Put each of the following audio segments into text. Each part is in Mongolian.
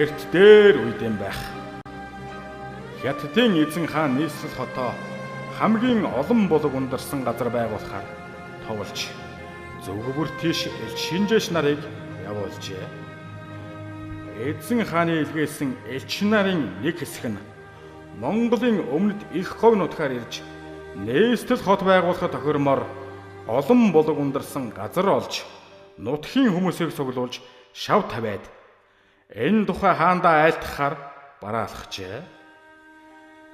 Эрт дээр үед юм байх. Хятадын эзэн хаан нийслэл хотоо хамгийн олон булаг ундарсан газар байгуулахаар товлж зөвгөвөр тийш элч шинжээч нарыг явуулжээ. Эзэн хааны илгээсэн элч нарын нэг хэсэг нь Монголын өмнөд их говь нутгаар ирж нийслэл хот байгуулахад тохиромоор олон булаг ундарсан газар олж нутгийн хүмүүсийг цуглуулж шав тавиад энэ тухай хаандаа айлтгахаар бараалхажээ.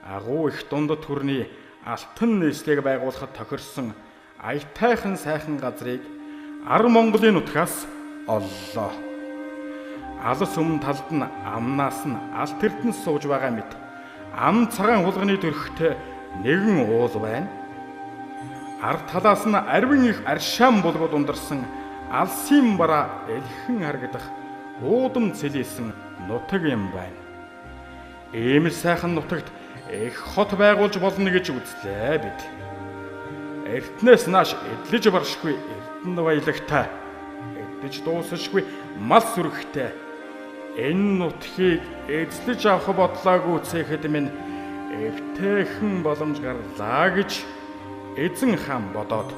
Агуу их дундад төрний алтан нийслэлийг байгуулахад тохирсон аятайхан сайхан газрыг ар Монголын нутгаас оллоо. Алас өмнө талд нь амнаас нь алт эрдэнэс сууж байгаа мэт ам цагаан хулганы төрхтэй нэгэн уул байна. Ар талаас нь арвин их аршаан булгууд ундарсан алсын бараа элхэн харагдах уудам цэлийсэн нутаг юм байна. Ийм л сайхан нутагт их хот байгуулж болно гэж үзлээ бид. Эртнээс нааш эдлэж баршгүй эрдэнэ баялагтай, эдэж дуусашгүй мал сүрхтэй энэ нутгийг эзлэж авах бодлоогүй цэхэд минь эвтэйхэн боломж гарлаа гэж эзэн хаан бодоод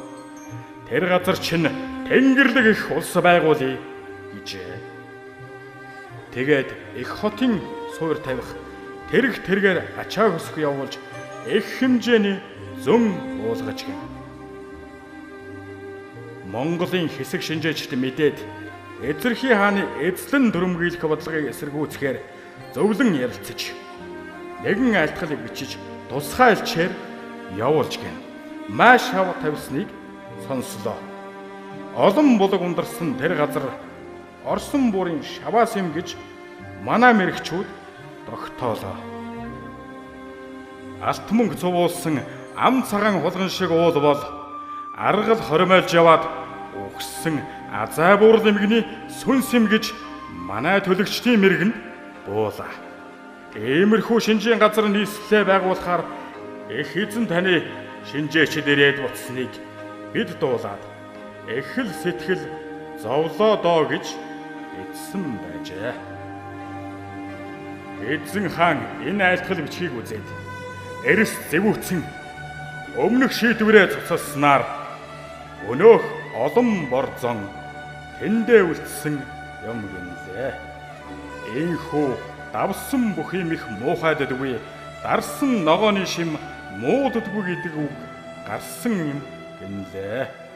тэр газар чинь Тэнгэрлэг их улс байгуулъя гэжээ. Тэгээд их хотын суур тавих тэрэг тэргээр ачаа хөсөх явуулж их хэмжээний зөн уулгаж гин. Монголын хэсэг шинжээчд мэдээд эзэрхий хааны эзлэн дүрмгийлэх бодлогыг эсэргүүцэхээр зөвлөн ярилцаж нэгэн айлтгалыг бичиж тусгай элчээр явуулж гин. Маш хав тавьсныг сонслоо. Олон булаг ундарсан тэр газар Орсон буурын шаваас юм гэж манай мэрэгчүүд тогтоолоо. Алт мөнгө цувуулсан ам цагаан хулган шиг уул бол аргал хоримойлж яваад үхсэн азай буурал эмгэний сүнс юм гэж манай төлөгчдийн мэргэнд буулаа. Иймэрхүү шинжийн газар нийслэлээ байгуулахаар их эзэн таны шинжээчд ирээд буцсныг бид дуулаад их л сэтгэл зовлоо доо гэж эцсэн байжээ. Эзэн хаан энэ айлтгал бичгийг үзээд эрс зэвүүцэн өмнөх шийдвэрээ цуцалснаар өнөөх олон борзон тэндээ үлдсэн юм гинлээ. Ийхүү давсан бүх юм их муухайддаггүй, дарсан ногооны шим мууддаггүй гэдэг үг гарсан юм гинлээ.